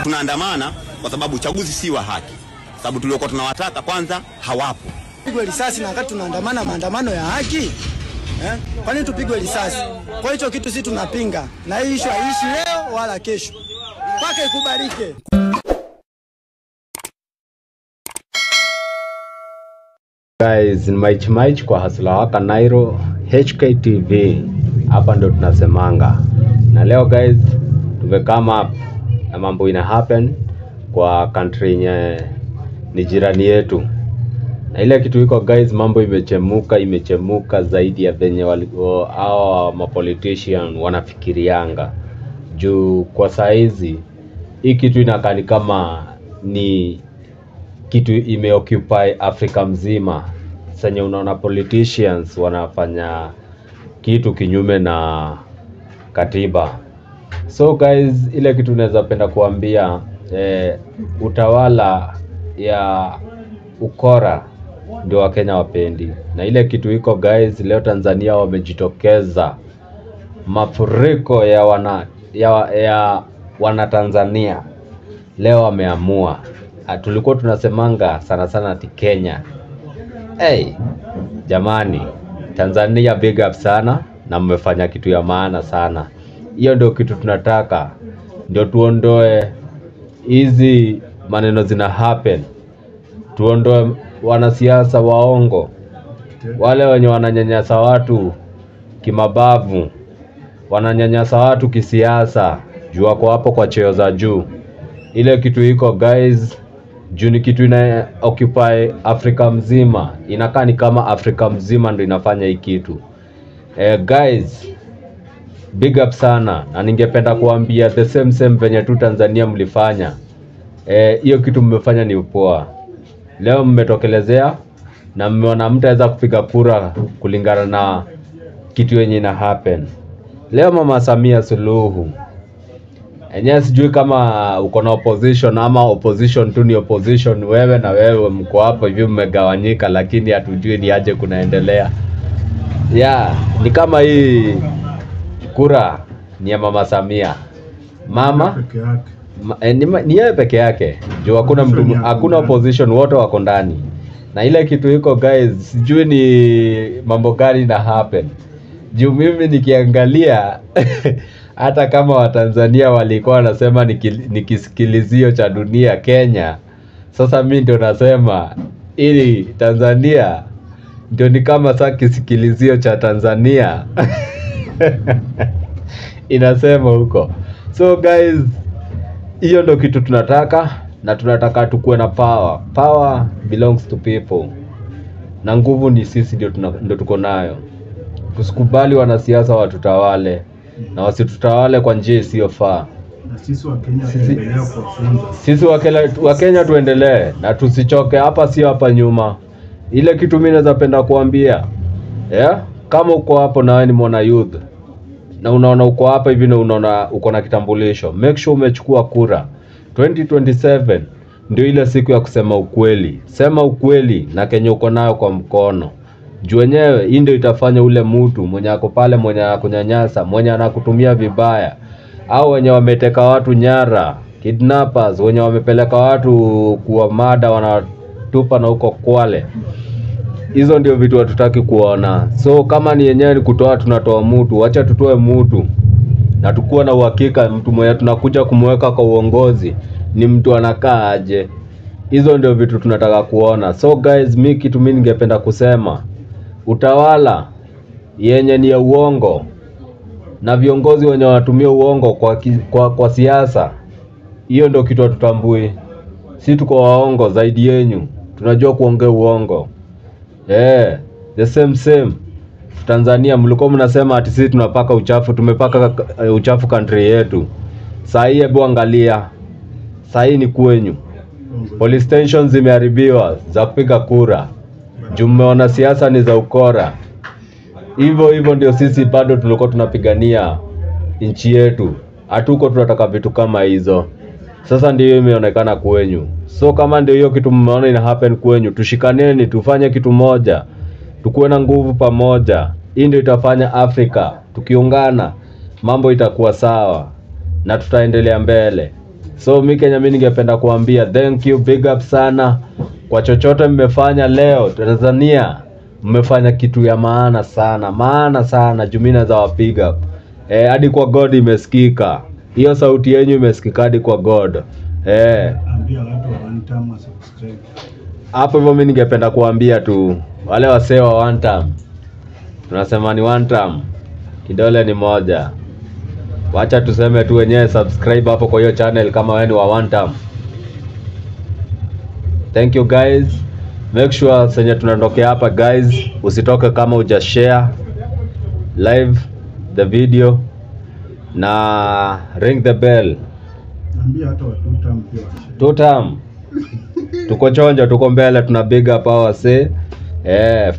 Tunaandamana kwa sababu uchaguzi si wa haki, sababu tuliokuwa tunawataka kwanza hawapo. Pigwe risasi na wakati tunaandamana maandamano ya haki? Kwa nini tupigwe risasi? Kwa hicho kitu sisi tunapinga, na hii issue haishi leo wala kesho, mpaka ikubalike. Guys, ni Mike Mike kwa Hasla Waka Nairo HKTV. Hapa ndo tunasemanga. Na leo guys, tumekama up na mambo ina happen kwa country yenye ni jirani yetu. Na ile kitu iko guys, mambo imechemuka zaidi ya venye hao ma politician wanafikirianga. Juu kwa saizi hii kitu inakaa ni kama ni kitu imeoccupy Afrika mzima. Senye unaona politicians wanafanya kitu kinyume na katiba. So guys, ile kitu naweza penda kuambia, utawala ya ukora ndio Wakenya wapendi. Na ile kitu iko guys, leo Tanzania wamejitokeza mafuriko ya wana Tanzania. Leo wameamua. Tulikuwa tunasemanga sana sana ati Kenya. Hey, jamani, Tanzania big up sana na mmefanya kitu ya maana sana. Hiyo ndio kitu tunataka. Ndio tuondoe hizi maneno zina happen. Tuondoe wanasiasa waongo, wale wenye wananyanyasa watu kimabavu, wananyanyasa watu kisiasa, juu wako hapo kwa cheo za juu. Ile kitu iko guys, juu ni kitu ina occupy Afrika mzima. Inakaa ni kama Afrika mzima ndio inafanya hii kitu. Guys, big up sana. Na ningependa kuambia the same venye tu Tanzania mlifanya. Hiyo kitu mmefanya ni poa. Leo mmetokelezea na mmeona mtaweza kupiga kura kulingana na kitu yenye ina happen. Leo Mama Samia Suluhu, enyewe sijui kama uko na opposition ama opposition tu ni opposition, wewe na wewe mko hapo hivi mmegawanyika, lakini hatujui ni aje kunaendelea. Yeah, ni kama hii kura ni ya Mama Samia. Mama peke yake. Ni yeye peke yake. Juu hakuna mtu, hakuna opposition, wote wako ndani. Na ile kitu iko guys, sijui ni mambo gani na happen. Juu mimi nikiangalia hata kama Watanzania walikuwa wanasema ni kisikilizio cha dunia Kenya, sasa mimi ndio nasema ili Tanzania ndio ni kama sasa kisikilizio cha Tanzania inasema huko. So guys, hiyo ndio kitu tunataka, na tunataka tukue na power. Power belongs to people. Na nguvu ni sisi ndio tuko nayo. Tusikubali wanasiasa watutawale, na wasitutawale kwa njia isiyofaa. Na sisi wa Kenya tuendelee kuwafunza. Sisi wa Kenya tuendelee na tusichoke, hapa sio hapa nyuma. Ile kitu mimi naweza penda kuambia, yeah? Kama uko hapo na wewe ni mwana youth na unaona uko hapa hivi na unaona uko na kitambulisho, make sure umechukua kura. 2027 ndio ile siku ya kusema ukweli. Sema ukweli na Kenya uko nayo kwa mkono. Juu wenyewe hii ndio itafanya ule mtu mwenye ako pale, mwenye anakunyanyasa, mwenye anakutumia vibaya, au wenye wameteka watu nyara, kidnappers, wenye wamepeleka watu kuwa mada wanatupa na huko Kwale. Hizo ndio vitu hatutaki kuona. So kama ni yenyewe ni kutoa, tunatoa mtu, acha tutoe mtu. Na tukuwa na uhakika mtu mwenye tunakuja kumweka kwa uongozi ni mtu anakaa aje. Hizo ndio vitu tunataka kuona. So guys, mimi kitu mimi ningependa kusema, utawala yenye ni ya uongo na viongozi wenye wanatumia uongo kwa siasa, hiyo ndio kitu hatutambui. Si tuko waongo zaidi yenyu, tunajua kuongea uongo. The same Tanzania mlikuwa mnasema ati sisi tunapaka uchafu, tumepaka uchafu country yetu. Saa hii hebu angalia, saa hii ni kwenyu. Police stations zimeharibiwa za kupiga kura. Juu mmeona siasa ni za ukora. Hivyo hivyo ndio sisi bado tulikuwa tunapigania nchi yetu. Hatuko tunataka vitu kama hizo. Sasa ndio imeonekana kwenyu. So kama ndio hiyo kitu mmeona ina happen kwenyu, tushikaneni, tufanye kitu moja. Tukuwe na nguvu pamoja. Hii ndio itafanya Afrika tukiungana mambo itakuwa sawa na tutaendelea mbele. So mi Kenya, mi ningependa kuambia thank you, big up sana kwa chochote mmefanya leo. Tanzania mmefanya kitu ya maana sana, maana sana, juu mi naweza wapiga up hadi kwa God imesikika hiyo sauti yenyu, imesikika hadi kwa God. Ambia watu wa one time wa subscribe. Hapo hivyo mi ningependa kuambia tu wale wasee wa one time, tunasema ni one time, kidole ni moja. Wacha tuseme tu wenyewe subscribe hapo kwa hiyo channel kama wewe ni wa one time. Thank you guys, make sure senye tunaondokea hapa guys, usitoke kama uja share live the video na ring the bell. Ambia hata wa two term pia wa share. Two term tuko chonjo, tuko mbele, tuna big up our say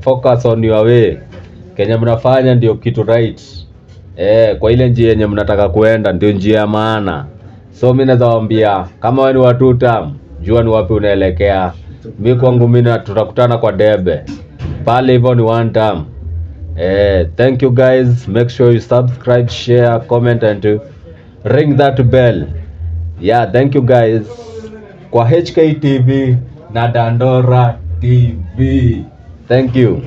focus on your way. Kenye mnafanya ndio kitu right, kwa ile njia yenye mnataka kuenda ndio njia ya maana. So mi naweza waambia kama wewe ni wa two term, jua ni wapi unaelekea. Mi kwangu mi tutakutana kwa debe pale hivyo, ni one term. Thank you guys, make sure you subscribe, share, comment and ring that bell. Yeah, thank you guys kwa HKTV na Dandora TV. Thank you.